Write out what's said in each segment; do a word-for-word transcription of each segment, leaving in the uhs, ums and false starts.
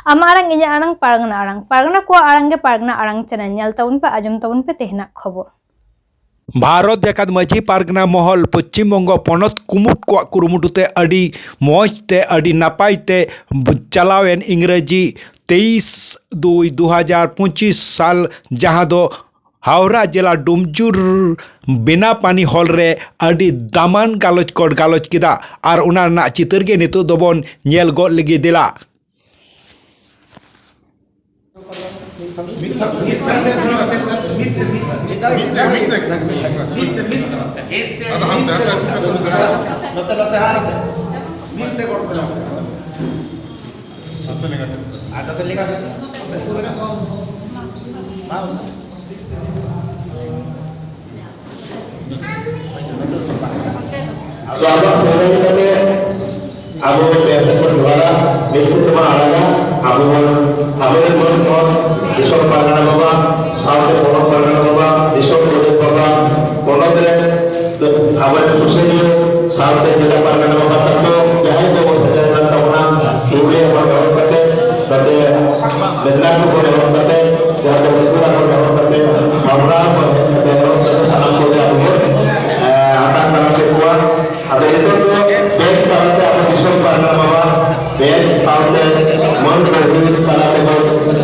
ᱟᱢᱟᱜ ᱟᱲᱟᱝ, ᱤᱧᱟᱹᱜ ᱟᱲᱟᱝ, ᱯᱟᱨᱜᱟᱱᱟ ᱟᱲᱟᱝ᱾ ᱯᱟᱨᱜᱟᱱᱟ ᱠᱚᱣᱟᱜ ᱟᱲᱟᱝ ᱜᱮ ᱯᱟᱨᱜᱟᱱᱟ ᱟᱲᱟᱝ ᱪᱮᱱᱮᱞ᱾ ᱧᱮᱞ ᱛᱟᱵᱚᱱ ᱯᱮ, ᱟᱸᱡᱚᱢ ᱛᱟᱵᱚᱱ ᱯᱮ ᱛᱮᱦᱮᱧᱟᱜ ᱠᱷᱚᱵᱚᱨ᱾ ᱵᱷᱟᱨᱚᱛ ᱡᱟᱠᱟᱛ ᱢᱟᱹᱡᱷᱤ ᱯᱟᱨᱜᱟᱱᱟ ᱢᱚᱦᱚᱞ ᱯᱚᱪᱷᱤᱢ ᱵᱚᱝᱜᱚ ᱯᱚᱱᱚᱛ ᱠᱩᱢᱩᱴ ᱠᱚᱣᱟᱜ ᱠᱩᱨᱩᱢᱩᱴᱩ ᱛᱮ ᱟᱹᱰᱤ ᱢᱚᱡᱽ ᱛᱮ, ᱟᱹᱰᱤ ᱱᱟᱯᱟᱭ ᱛᱮ ᱪᱟᱞᱟᱣᱮᱱ ᱤᱝᱨᱮᱡᱤ ᱛᱮᱭᱤᱥ ᱫᱩᱭ ᱫᱩ ᱦᱟᱡᱟᱨ ᱯᱚᱸᱪᱤᱥ ᱥᱟᱞ, ᱡᱟᱦᱟᱸ ᱫᱚ ᱦᱟᱣᱲᱟ ᱡᱮᱞᱟ ᱰᱩᱢᱡᱩᱨ ᱵᱮᱱᱟᱯᱟᱱᱤ ᱦᱚᱞ ᱨᱮ ᱟᱹᱰᱤ ᱫᱟᱢᱟᱱ ᱜᱟᱞᱚᱪ ᱠᱚ ᱜᱟᱞᱚᱪ ᱠᱮᱫᱟ᱾ ᱟᱨ ᱚᱱᱟ ᱨᱮᱱᱟᱜ ᱪᱤᱛᱟᱹᱨ ᱜᱮ ᱱᱤᱛᱚᱜ ᱫᱚᱵᱚᱱ ᱧᱮᱞ ᱜᱚᱫ ᱞᱮᱜᱮ, ᱫᱮᱞᱟ᱾ ᱟᱫᱚ ᱦᱟᱱᱛᱮ, ᱦᱟᱱᱛᱮ, ᱦᱟᱱᱛᱮ᱾ ᱱᱚᱛᱮ, ᱱᱚᱛᱮ, ᱦᱟᱸᱜ ᱱᱚᱛᱮ᱾ ᱢᱤᱫ ᱛᱮ ᱜᱚᱲ ᱠᱚ ᱧᱟᱢ ᱠᱮᱫᱟ᱾ ᱟᱪᱪᱷᱟ, ᱛᱟᱦᱞᱮ ᱞᱮᱸᱜᱟ ᱥᱮᱫ᱾ ᱟᱫᱚ ᱟᱵᱚᱣᱟᱜ ᱥᱮᱨᱮᱧ ᱠᱟᱛᱮ ᱟᱵᱚ ᱯᱮ ᱥᱮᱫ ᱵᱚᱱ ᱡᱚᱦᱟᱨᱟ, ᱢᱤᱫ ᱥᱮᱫ ᱛᱮᱵᱚᱱ ᱟᱲᱟᱜᱟ, ᱟᱵᱚ ᱵᱚᱱ, ᱟᱵᱚᱨᱮᱱ ᱢᱟᱹᱱ ᱠᱚ, ᱫᱤᱥᱚᱢ ᱯᱟᱨᱜᱟᱱᱟ ᱵᱟᱵᱟ, ᱥᱟᱶᱛᱮ ᱯᱚᱱᱚᱛ ᱯᱟᱨᱜᱟᱱᱟ ᱵᱟᱵᱟ, ᱫᱤᱥᱚᱢ ᱜᱚᱰᱮᱛ ᱵᱟᱵᱟ, ᱯᱚᱱᱚᱛ ᱨᱮ ᱟᱵᱚᱨᱮᱱ ᱥᱩᱥᱟᱹᱨᱤᱭᱟᱹ, ᱥᱟᱶᱛᱮ ᱡᱮᱞᱟ ᱯᱟᱨᱜᱟᱱᱟ ᱵᱟᱵᱟ ᱛᱟᱠᱚ, ᱡᱟᱦᱟᱸᱭ ᱠᱚ ᱵᱚᱱ ᱥᱮᱴᱮᱨ ᱠᱟᱱ ᱛᱟᱵᱚᱱᱟ, ᱯᱩᱨᱩᱞᱤᱭᱟᱹ ᱠᱷᱚᱱ ᱮᱦᱚᱵ ᱠᱟᱛᱮ, ᱱᱚᱛᱮ ᱢᱮᱫᱽᱱᱟᱯᱩᱨ ᱠᱷᱚᱱ ᱮᱦᱚᱵ ᱠᱟᱛᱮ, ᱡᱟᱦᱟᱸ ᱫᱚ ᱵᱟᱸᱠᱩᱲᱟ ᱠᱷᱚᱱ ᱮᱦᱚᱵ ᱠᱟᱛᱮ, ᱦᱟᱣᱲᱟ ᱠᱷᱚᱱ ᱮᱦᱚᱵ ᱠᱟᱛᱮ, ᱥᱟᱱᱟᱢ ᱠᱚᱜᱮ ᱟᱵᱚ ᱵᱚᱱ, ᱮ, ᱟᱛᱟᱝ ᱫᱟᱨᱟᱢ ᱠᱮᱫ ᱠᱚᱣᱟ᱾ ᱟᱫᱚ ᱱᱤᱛᱚᱜ ᱫᱚ ᱵᱮᱝᱠ ᱛᱟᱞᱟᱛᱮ ᱟᱵᱚ ᱫᱤᱥᱚᱢ ᱯᱟᱨᱜᱟᱱᱟ ᱵᱟᱵᱟ ᱵᱮᱝᱠ ᱥᱟᱶᱛᱮ ᱢᱟᱹᱱ ᱠᱚ ᱦᱩᱭᱩᱜ ᱛᱟᱞᱟ ᱛᱮᱵᱚᱱ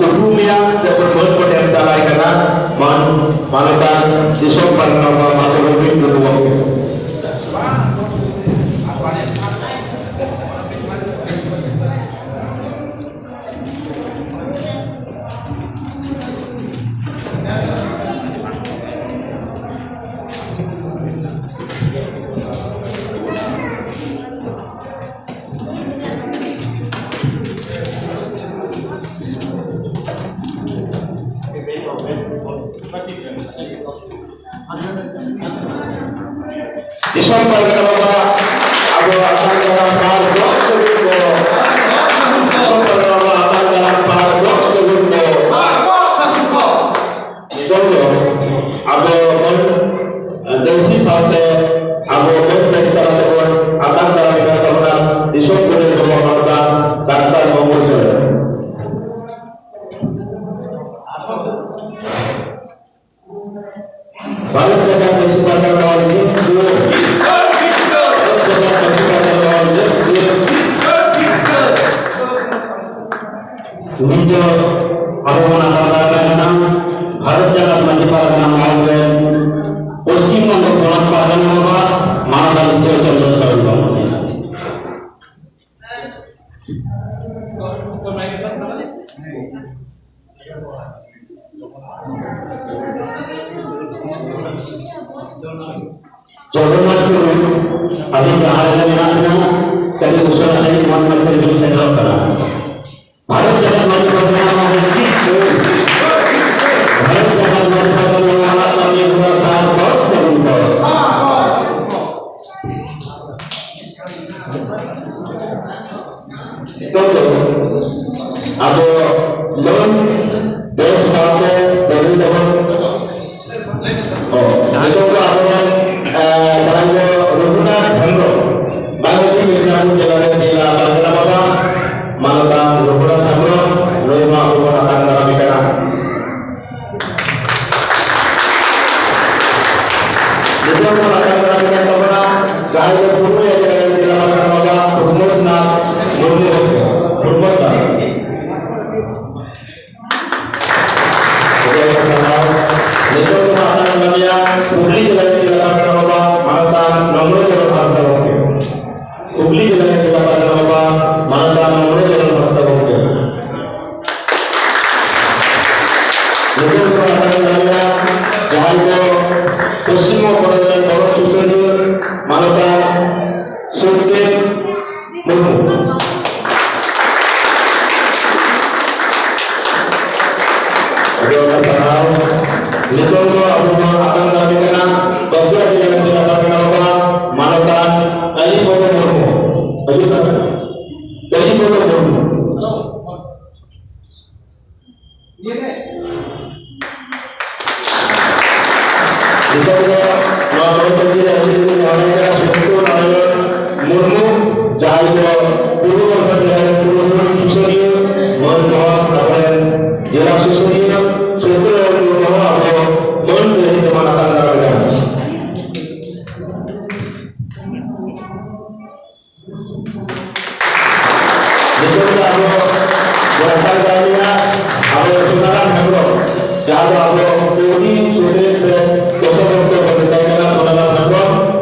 ᱩᱯᱨᱩᱢᱮᱭᱟ ᱥᱮ ᱵᱚᱱ ᱢᱟᱹᱱ ᱵᱚᱱ ᱮᱢ ᱫᱟᱲᱮᱭᱟᱭ ᱠᱟᱱᱟ᱾ ᱢᱟᱹᱱ ᱢᱟᱱᱚᱛᱟᱱ ᱫᱤᱥᱚᱢ ᱯᱟᱨᱜᱟᱱᱟ ᱵᱟᱵᱟ ᱢᱟᱛᱚ ᱨᱚᱵᱤᱱᱫᱨᱚ ᱜᱚᱢᱠᱮ᱾ ᱱᱤᱛ ᱫᱚ ᱟᱵᱚ ᱵᱚᱱ ᱟᱸᱫᱳᱲ ᱫᱟᱲᱮᱭᱟᱜ ᱠᱟᱱᱟ ᱵᱷᱟᱨᱚᱛ ᱡᱟᱠᱟᱛ ᱢᱟᱹᱡᱷᱤ ᱯᱟᱨᱜᱟᱱᱟ ᱢᱚᱦᱚᱞ ᱨᱮ ᱯᱚᱥᱪᱤᱢ ᱵᱚᱝᱜᱚ ᱯᱚᱱᱚᱛ ᱯᱟᱨᱜᱟᱱᱟ ᱵᱟᱵᱟ ᱢᱟᱱᱚᱛᱟᱱ ᱩᱛᱛᱚᱨ ᱪᱚᱱᱫᱨᱚ ᱥᱚᱨᱮᱱ ᱵᱟᱵᱩ᱾ ᱡᱚᱜᱚᱱᱱᱟᱛᱷ ᱴᱩᱰᱩ, ᱟᱹᱵᱤᱱ ᱡᱟᱦᱟᱸ ᱨᱮᱜᱮ ᱢᱮᱱᱟᱜ ᱵᱤᱱᱟ, ᱠᱟᱹᱴᱤᱡ ᱩᱥᱟᱹᱨᱟ ᱥᱟᱺᱦᱤᱡ ᱢᱚᱧᱪᱚ ᱨᱮᱵᱤᱱ ᱥᱮᱴᱮᱨᱚᱜ ᱠᱟᱱᱟ᱾ ᱵᱷᱟᱨᱚᱛ ᱡᱟᱠᱟᱛ ᱢᱟᱹᱡᱷᱤ ᱯᱟᱨᱜᱟᱱᱟ ᱢᱚᱦᱚᱞ ᱨᱤᱱᱤᱡ ᱪᱤᱯ ᱵᱷᱟᱨᱚᱛ ᱡᱟᱠᱟᱛ ᱢᱟᱹᱡᱷᱤ ᱯᱟᱨᱜᱟᱱᱟ ᱢᱚᱦᱚᱞ ᱨᱤᱱᱤᱡ ᱯᱩᱨᱟᱹ ᱥᱟᱨ ᱠᱚ ᱥᱟᱹᱜᱩᱱ ᱠᱚ᱾ ᱱᱤᱛᱚᱜ ᱫᱚ ᱟᱵᱚ ᱡᱮᱢᱚᱱ ᱵᱮᱥ ᱥᱟᱶᱛᱮ ᱵᱟᱹᱜᱤ ᱛᱟᱵᱚᱱ᱾ ᱚ, ᱱᱤᱛᱚᱜ ᱫᱚ ᱟᱵᱚ ᱨᱮᱱ, ᱮ, ᱡᱟᱦᱟᱸᱭ ᱫᱚ ᱨᱚᱜᱷᱩᱱᱟᱛᱷ ᱦᱮᱢᱵᱨᱚᱢ, ᱵᱟᱝᱞᱟᱫᱮᱥ ᱢᱤᱫᱱᱟᱯᱩᱨ ᱡᱮᱞᱟ ᱨᱮ ᱡᱮᱞᱟ ᱯᱟᱨᱜᱟᱱᱟ ᱵᱟᱵᱟ, ᱢᱟᱱᱚᱛᱟᱱ ᱨᱚᱜᱷᱩᱱᱟᱛᱷ ᱦᱮᱢᱵᱨᱚᱢ, ᱱᱩᱭ ᱦᱚᱸ ᱟᱵᱚ ᱵᱚᱱ ᱟᱛᱟᱝ ᱫᱟᱨᱟᱢᱮ ᱠᱟᱱᱟ᱾ ᱱᱤᱛᱚᱜ ᱵᱚᱱ ᱟᱛᱟᱝ ᱫᱟᱨᱟᱢᱮ ᱠᱟᱱ ᱛᱟᱵᱚᱱᱟ, ᱡᱟᱦᱟᱸᱭ ᱫᱚ ᱯᱩᱨᱩᱞᱤᱭᱟᱹ ᱡᱮᱞᱟ ᱨᱮᱱ ᱡᱮᱞᱟ ᱯᱟᱨᱜᱟᱱᱟ ᱵᱟᱵᱟ ᱯᱨᱚᱢᱳᱫᱽᱱᱟᱛᱷ ᱢᱩᱨᱢᱩ ᱜᱚᱢᱠᱮ, ᱯᱨᱚᱢᱳᱫᱽᱱᱟᱛᱷ᱾ ᱱᱤᱛᱚᱜ ᱵᱚᱱ ᱟᱛᱟᱝ ᱫᱟᱨᱟᱢᱮᱭᱟ ᱦᱩᱜᱽᱞᱤ ᱡᱮᱞᱟ ᱨᱮᱱ ᱡᱮᱞᱟ ᱯᱟᱨᱜᱟᱱᱟ ᱵᱟᱵᱟ ᱢᱟᱱᱚᱛᱟᱱ ᱱᱚᱢᱨᱚ ᱪᱚᱨᱚᱬ ᱦᱟᱸᱥᱫᱟ ᱜᱚᱢᱠᱮ᱾ ᱦᱩᱜᱽᱞᱤ ᱡᱮᱞᱟ ᱨᱮᱱ ᱡᱮᱞᱟ ᱯᱟᱨᱜᱟᱱᱟ ᱵᱟᱵᱟ ᱢᱟᱱᱚᱛᱟᱱ ᱱᱚᱢᱨᱚ ᱪᱚᱨᱚᱬ ᱦᱟᱸᱥᱫᱟ ᱜᱚᱢᱠᱮ᱾ ᱱᱤᱛᱚᱜ ᱵᱚᱱ ᱟᱛᱟᱝ ᱫᱟᱨᱟᱢᱮᱭᱟ ᱡᱟᱦᱟᱸᱭ ᱫᱚ ᱯᱚᱥᱪᱤᱢ ᱵᱚᱝᱜᱚ ᱯᱚᱱᱚᱛ ᱨᱮᱱ ᱵᱚᱲᱚ ᱥᱩᱥᱟᱹᱨᱤᱭᱟᱹ ᱢᱟᱱᱚᱛᱟᱱ ᱥᱩᱠᱫᱮᱵ ᱢᱩᱨᱢᱩ᱾ ᱟᱹᱰᱤ ᱟᱭᱢᱟ ᱥᱟᱨᱦᱟᱣ᱾ ᱱᱤᱛᱚᱝ ᱫᱚ ᱟᱵᱚ ᱵᱚᱱ ᱟᱛᱟᱝ ᱫᱟᱨᱟᱢᱮ ᱠᱟᱱᱟ ᱵᱟᱸᱠᱩᱲᱟ ᱡᱮᱞᱟ ᱨᱮᱱ ᱡᱮᱞᱟ ᱯᱟᱨᱜᱟᱱᱟ ᱵᱟᱵᱟ ᱢᱟᱱᱚᱛᱟᱱ ᱠᱟᱞᱤᱯᱚᱫᱚ ᱢᱩᱨᱢᱩ᱾ ᱦᱤᱡᱩᱜ ᱠᱟᱱᱟ ᱠᱟᱞᱤᱯᱚᱫᱚ ᱢᱩᱨᱢᱩ᱾ ᱱᱤᱛᱚᱜ ᱫᱚ ᱱᱚᱣᱟ ᱢᱚᱧᱪᱚ ᱪᱮᱛᱟᱱ ᱨᱮ ᱱᱮᱦᱚᱨ ᱠᱟᱱᱟ ᱥᱚᱛᱭᱚ ᱱᱟᱨᱟᱭᱚᱬ ᱢᱩᱨᱢᱩ, ᱡᱟᱦᱟᱸᱭ ᱫᱚ ᱯᱩᱨᱩᱵ ᱵᱚᱨᱫᱷᱚᱢᱟᱱ ᱡᱮᱞᱟ ᱨᱮᱱ ᱯᱩᱨᱩᱫᱷᱩᱞ ᱥᱩᱥᱟᱹᱨᱤᱭᱟᱹ ᱢᱟᱹᱱ ᱠᱚ, ᱟᱵᱚᱨᱮᱱ ᱡᱮᱞᱟ ᱥᱩᱥᱟᱹᱨᱤᱭᱟᱹ ᱥᱚᱛᱭᱚ ᱱᱟᱨᱟᱭᱚᱬ ᱢᱩᱨᱢᱩ ᱦᱚᱸ ᱟᱵᱚ ᱢᱟᱹᱱ ᱛᱮ ᱱᱤᱛᱚᱜ ᱵᱚᱱ ᱟᱛᱟᱝ ᱫᱟᱨᱟᱢ ᱮᱫᱟ᱾ ᱱᱤᱛᱚᱜ ᱫᱚ ᱟᱵᱚ ᱡᱟᱦᱟᱸ ᱫᱚ ᱟᱵᱚ ᱥᱳᱱᱟᱨᱟᱢ ᱦᱮᱢᱵᱨᱚᱢ, ᱡᱟᱦᱟᱸ ᱫᱚ ᱟᱵᱚ ᱠᱟᱹᱣᱰᱤ ᱥᱩᱛᱨᱮᱫ ᱥᱮ ᱠᱚᱥᱚᱞ ᱨᱚᱛᱱ ᱵᱚᱱ ᱢᱮᱛᱟᱭ ᱠᱟᱱᱟ, ᱥᱳᱱᱟᱨᱟᱢ ᱦᱮᱢᱵᱨᱚᱢ,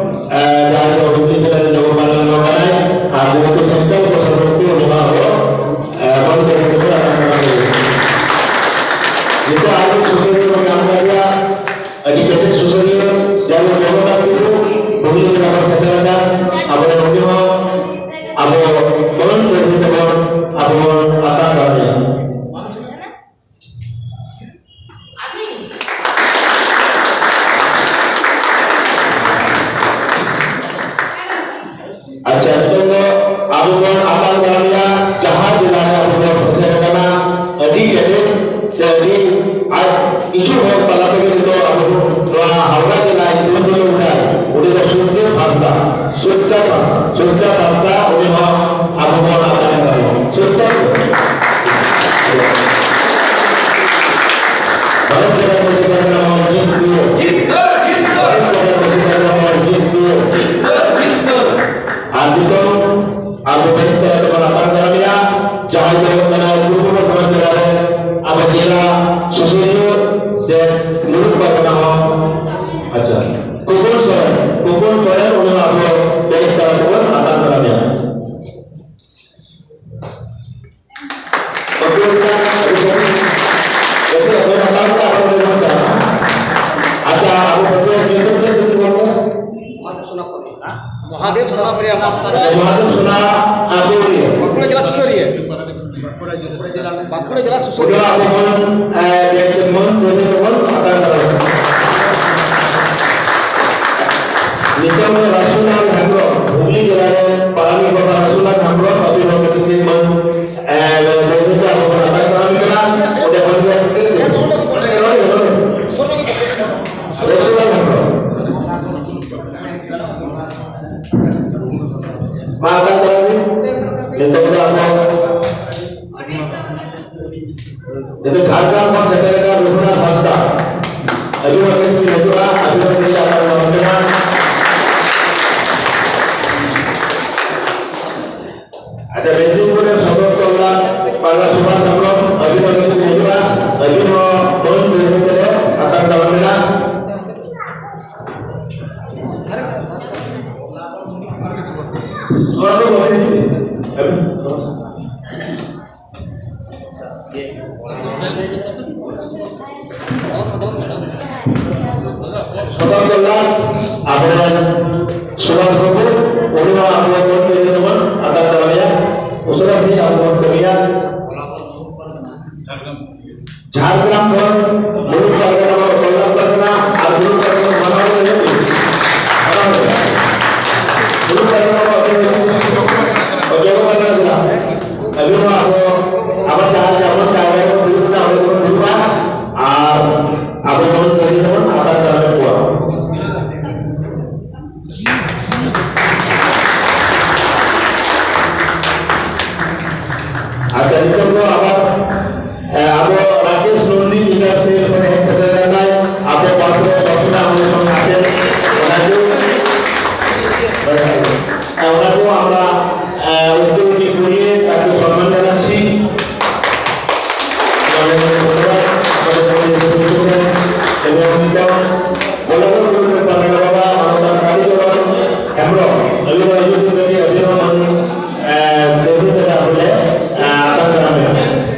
ᱮ, ᱡᱟᱦᱟᱸᱭ ᱫᱚ ᱦᱩᱜᱽᱞᱤ ᱡᱮᱞᱟ ᱨᱮᱱ ᱡᱚᱜᱚ ᱢᱟᱱᱚᱛᱟᱱ ᱠᱟᱱᱟᱭ, ᱟᱨ ᱡᱮᱦᱮᱛᱩ ᱥᱟᱱᱛᱟᱲ ᱠᱚ ᱥᱚᱨᱵᱚᱛ ᱠᱚ ᱱᱚᱣᱟ ᱟᱵᱚ, ᱮ, ᱵᱚᱱ ᱛᱮ ᱠᱚ ᱟᱠᱟᱱᱟ᱾ ᱱᱤᱛᱚᱜ ᱟᱨ ᱢᱤᱫ ᱥᱩᱥᱟᱹᱨᱤᱭᱟᱹ ᱵᱚᱱ ᱧᱟᱢ ᱠᱟᱫᱮᱭᱟ, ᱟᱹᱰᱤ ᱠᱮᱴᱮᱡ ᱥᱩᱥᱟᱹᱨᱤᱭᱟᱹ, ᱡᱟᱦᱟᱸᱭ ᱫᱚ ᱡᱚᱜᱚᱱᱱᱟᱛᱷ ᱴᱩᱰᱩ, ᱦᱩᱜᱽᱞᱤ ᱡᱮᱞᱟ ᱠᱷᱚᱱ ᱥᱮᱴᱮᱨ ᱟᱠᱟᱱ, ᱟᱵᱚ ᱨᱮᱱ ᱩᱱᱤ ᱦᱚᱸ ᱟᱵᱚ ᱢᱚᱱ ᱜᱟᱹᱨᱵᱷᱤ ᱛᱮᱵᱚᱱ ᱟᱵᱚ ᱵᱚᱱ ᱟᱛᱟᱝ ᱫᱟᱲᱮᱭᱟᱜᱼᱟ᱾ ᱟᱪᱪᱷᱟ, ᱱᱤᱛᱚᱜ ᱫᱚ ᱟᱵᱚ ᱵᱚᱱ ᱟᱛᱟᱝ ᱫᱟᱨᱟᱢᱮᱭᱟ, ᱡᱟᱦᱟᱸ ᱡᱮᱞᱟ ᱨᱮ ᱟᱵᱚ ᱵᱚᱱ ᱥᱮᱴᱮᱨ ᱟᱠᱟᱱᱟ, ᱟᱹᱰᱤ ᱠᱮᱴᱮᱡ ᱥᱮ ᱟᱹᱰᱤ ᱟᱨ ᱠᱤᱪᱷᱩ ᱦᱚᱲ ᱛᱟᱞᱟ ᱛᱮᱜᱮ ᱱᱤᱛᱚᱜ ᱟᱵᱚ ᱱᱚᱣᱟ ᱦᱟᱣᱲᱟ ᱡᱮᱞᱟ ᱧᱩᱛᱩᱢ ᱫᱚ ᱩᱰᱟᱭ, ᱩᱱᱤ ᱫᱚ ᱥᱩᱠᱫᱮᱵ ᱦᱟᱸᱥᱫᱟ, ᱥᱩᱠᱪᱟᱸᱫ ᱦᱟᱸᱥᱫᱟ, ᱥᱩᱠᱪᱟᱸᱫ ᱦᱟᱸᱥᱫᱟ, ᱩᱱᱤ ᱦᱚᱸ ᱟᱵᱚ ᱵᱚᱱ ᱟᱛᱟᱝ ᱫᱟᱨᱟᱢᱮᱭᱟ᱾ ᱥᱩᱠᱪᱟᱸᱫ᱾ ᱵᱷᱟᱨᱚᱛ ᱡᱟᱠᱟᱛ ᱢᱟᱹᱡᱷᱤ ᱯᱟᱨᱜᱟᱱᱟ ᱢᱚᱦᱚᱞ ᱡᱤᱛᱠᱟᱹᱨ᱾ ᱡᱤᱛᱠᱟᱹᱨ, ᱡᱤᱛᱠᱟᱹᱨ᱾ ᱵᱷᱟᱨᱚᱛ ᱡᱟᱠᱟᱛ ᱢᱟᱹᱡᱷᱤ ᱯᱟᱨᱜᱟᱱᱟ ᱢᱚᱦᱚᱞ ᱡᱤᱛᱠᱟᱹᱨ᱾ ᱡᱤᱛᱠᱟᱹᱨ, ᱡᱤᱛᱠᱟᱹᱨ᱾ ᱟᱨ ᱱᱤᱛᱚᱝ ᱟᱵᱚ ᱵᱮᱥ ᱛᱮ ᱵᱚᱱ ᱟᱛᱟᱝ ᱫᱟᱨᱟᱢᱮᱭᱟ, ᱡᱟᱦᱟᱸᱭ ᱫᱚ ᱦᱩᱭᱩᱜ ᱠᱟᱱᱟ ᱯᱩᱨᱵᱚ ᱵᱚᱨᱫᱷᱚᱢᱟᱱ ᱡᱮᱞᱟ ᱨᱮ ᱟᱵᱚ ᱡᱮᱞᱟ ᱥᱩᱥᱟᱹᱨᱤᱭᱟᱹ ᱥᱮ ᱢᱩᱬᱩᱫ ᱯᱟᱨᱜᱟᱱᱟ ᱦᱚᱸ, ᱟᱪᱪᱷᱟ, ᱠᱚᱯᱚᱞ ᱥᱚᱨᱮᱱ, ᱠᱚᱯᱚᱞ ᱥᱚᱨᱮᱱ, ᱩᱱᱤ ᱦᱚᱸ ᱟᱵᱚ ᱵᱮᱥ ᱛᱮ ᱵᱚᱱ ᱟᱛᱟᱝ ᱫᱟᱨᱟᱢᱮᱭᱟ᱾ ᱟᱪᱪᱷᱟ, ᱟᱵᱚ ᱯᱟᱹᱴᱷᱩᱣᱟᱹ ᱧᱩᱛᱩᱢ ᱪᱮᱫ ᱪᱮᱫ ᱵᱚᱱ ᱢᱮᱛᱟ? ᱢᱚᱦᱟᱫᱮᱵ ᱥᱚᱱᱟᱯᱩᱨᱤᱭᱟ ᱢᱟᱥᱴᱟᱨ᱾ ᱢᱚᱦᱟᱫᱮᱵ ᱥᱚᱱᱟᱯᱩᱨᱤᱭᱟ᱾ ᱵᱟᱸᱠᱩᱲᱟ ᱡᱮᱞᱟ ᱥᱩᱥᱟᱹᱨᱤᱭᱟᱹ᱾ ᱵᱟᱸᱠᱩᱲᱟ ᱡᱮᱞᱟ ᱥᱩᱥᱟᱹᱨᱤᱭᱟᱹ᱾ ᱩᱱᱤ ᱟᱵᱚ ᱵᱚᱱ, ᱮ, ᱢᱚᱱ ᱛᱮ ᱵᱚᱱ ᱟᱛᱟᱝ ᱫᱟᱨᱟᱢ᱾ ᱱᱤᱛᱚᱝ ᱫᱚ ᱨᱟᱥᱩᱞᱟᱞ ᱦᱮᱢᱵᱨᱚᱢ, ᱦᱩᱜᱽᱞᱤ ᱡᱮᱞᱟ ᱨᱮ ᱯᱟᱨᱟᱱᱤᱠ ᱵᱟᱵᱟ ᱨᱟᱥᱩᱞᱟᱞ ᱦᱮᱢᱵᱨᱚᱢ, ᱟᱹᱵᱤᱱ ᱦᱚᱸ ᱠᱟᱹᱴᱤᱡ ᱵᱤᱱ ᱢᱟᱹᱱ, ᱮ, ᱞᱟᱹᱭ ᱛᱮ ᱟᱵᱚ ᱵᱚᱱ ᱟᱛᱟᱝ ᱫᱟᱨᱟᱢ ᱠᱟᱱᱟ᱾ ᱚᱸᱰᱮ ᱠᱷᱚᱱ ᱜᱮ ᱨᱟᱥᱩᱞᱟᱞ ᱦᱮᱢᱵᱨᱚᱢ᱾ ᱢᱟ ᱟᱛᱟᱝ ᱫᱟᱨᱟᱢ ᱵᱤᱱ᱾ ᱱᱤᱛᱚᱝ ᱫᱚ ᱟᱵᱚ ᱱᱤᱛᱚᱜ ᱡᱷᱟᱲᱜᱨᱟᱢ ᱠᱷᱚᱱ ᱥᱮᱴᱮᱨ ᱟᱠᱟᱱ ᱨᱚᱜᱷᱩᱱᱟᱛᱷ ᱦᱟᱸᱥᱫᱟ, ᱟᱹᱵᱤᱱ ᱦᱚᱸ ᱵᱤᱱ ᱦᱤᱡᱩᱜᱼᱟ, ᱟᱹᱵᱤᱱ ᱦᱚᱸ ᱵᱤᱱ ᱪᱟᱞᱟᱣ ᱫᱟᱲᱮᱭᱟᱜᱼᱟ᱾ ᱟᱪᱪᱷᱟ, ᱢᱮᱫᱽᱱᱤᱯᱩᱨ ᱨᱮ ᱥᱚᱫᱚᱨ ᱴᱚᱞᱟ ᱯᱟᱜᱽᱞᱟ ᱥᱚᱵᱷᱟ ᱥᱚᱫᱚᱨ ᱫᱚᱞᱟᱞ ᱟᱵᱚᱨᱮᱱ ᱥᱩᱵᱷᱟᱥ ᱵᱟᱹᱵᱩ, ᱩᱱᱤ ᱢᱟ ᱟᱵᱚ ᱵᱚᱱ ᱠᱟᱹᱢᱤᱭᱟ ᱛᱟᱵᱚᱱ, ᱟᱠᱟᱞ ᱪᱟᱞᱟᱣᱮᱭᱟ, ᱩᱥᱟᱹᱨᱟ ᱛᱮ ᱟᱵᱚ ᱵᱚᱱ ᱠᱟᱹᱢᱤᱭᱟ᱾ ᱡᱷᱟᱲᱜᱨᱟᱢ ᱠᱷᱚᱱ ᱢᱩᱬᱩᱫ ᱯᱟᱨᱜᱟᱱᱟ ᱵᱟᱵᱟ ᱠᱚᱞᱞᱟᱱ ᱯᱟᱨᱜᱟᱱᱟ ᱟᱨ ᱢᱩᱬᱩᱫ ᱯᱟᱨᱜᱟᱱᱟ ᱢᱟᱱᱟᱣ ᱞᱟᱹᱜᱤᱫ ᱢᱟᱱᱟᱣ ᱞᱟᱹᱜᱤᱫ ᱢᱩᱬᱩᱫ ᱯᱟᱨᱜᱟᱱᱟ ᱵᱟᱵᱟ ᱚᱡᱚᱭ ᱯᱟᱨᱜᱟᱱᱟ ᱡᱮᱞᱟ ᱟᱹᱵᱤᱱ ᱦᱚᱸ ᱟᱵᱚ ᱟᱵᱚ ᱡᱟᱦᱟᱸ ᱡᱟᱦᱟᱸ ᱵᱚᱱ ᱡᱟᱭᱜᱟ ᱨᱮᱵᱚᱱ ᱫᱩᱲᱩᱵ ᱠᱟᱱᱟ, ᱚᱸᱰᱮ ᱜᱮᱵᱚᱱ ᱫᱩᱲᱩᱵᱼᱟ ᱟᱨ ᱟᱵᱚ ᱵᱚᱱ ᱠᱟᱹᱢᱤ ᱛᱟᱵᱚᱱ ᱟᱵᱟᱨ ᱫᱟᱨᱟᱢ ᱠᱚᱣᱟ᱾ ᱟᱪᱪᱷᱟ, ᱱᱤᱛᱚᱜ ᱫᱚ ᱟᱵᱟᱨ, ᱮ, ᱟᱵᱚ ᱨᱟᱠᱮᱥ ᱱᱚᱱᱫᱤ ᱡᱮᱴᱟ ᱥᱮ ᱢᱟᱱᱮ ᱦᱮᱡ ᱥᱮᱴᱮᱨ ᱞᱮᱱᱟᱭ, ᱟᱵᱚ ᱵᱟᱠᱩᱲᱟ ᱵᱟᱠᱩᱲᱟ ᱦᱚᱲ ᱥᱚᱸᱜᱮ ᱟᱛᱮ, ᱚᱱᱟ ᱜᱮ, ᱮ, ᱚᱱᱟ ᱠᱚ ᱟᱢᱨᱟ, ᱮ, ᱩᱱᱠᱩ ᱜᱮ ᱠᱩᱞᱤᱭᱮ, ᱛᱟᱠᱚ ᱥᱚᱱᱢᱟᱱ ᱡᱟᱱᱟচ্ছি। এবং বলা হলো, বলা হলো, বাবা, মানবতার কারিগর, আমরা, আমি, আমি, আমি, আমি, আহ, দেবী দেবতা বলে, আহ, আরাধনা করি।